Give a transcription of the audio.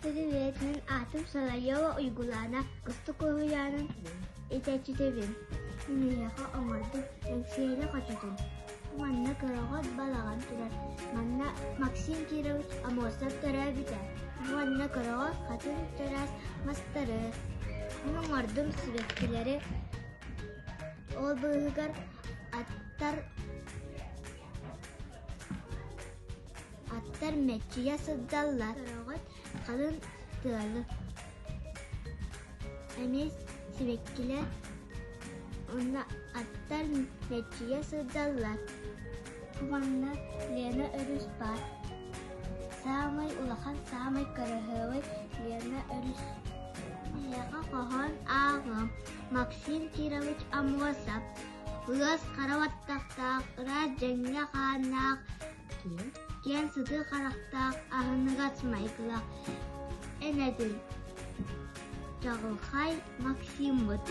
сирин үлэтинэн аатым Соловьева Уйгулаана Кустук уһуйаанын иитээччитэбин. Миэхэ оҥорбут Эҥсиэли хочотун. Манна кыраҕат балаҕан турар. Манна Максим Кирович Аммосов төрөөбүтэ. Манна кыраҕат хатын чараас мастары. Мин оҥордум сибэккилэри. Ол быыһыгар аттар Аттар мэччийэ сылдьаллар, Көрөҕүт халыҥ тыалы, эмиэ сибэккилэр уонна аттар мэччийэ сылдьаллар. Манна Лена өрүс баар. Саамай улахан, саамай кыраһыабай Лена өрүс. Миэхэ хоһоон ааҕыам Максим Кирович Аммосов Ыас хара баттахтаах, ыраас дьэҥҥэ хааннаах, киэҥ сытыы харахтаах, аһыныгас майгылаах эн этиҥ, чаҕылхай Максиммыт.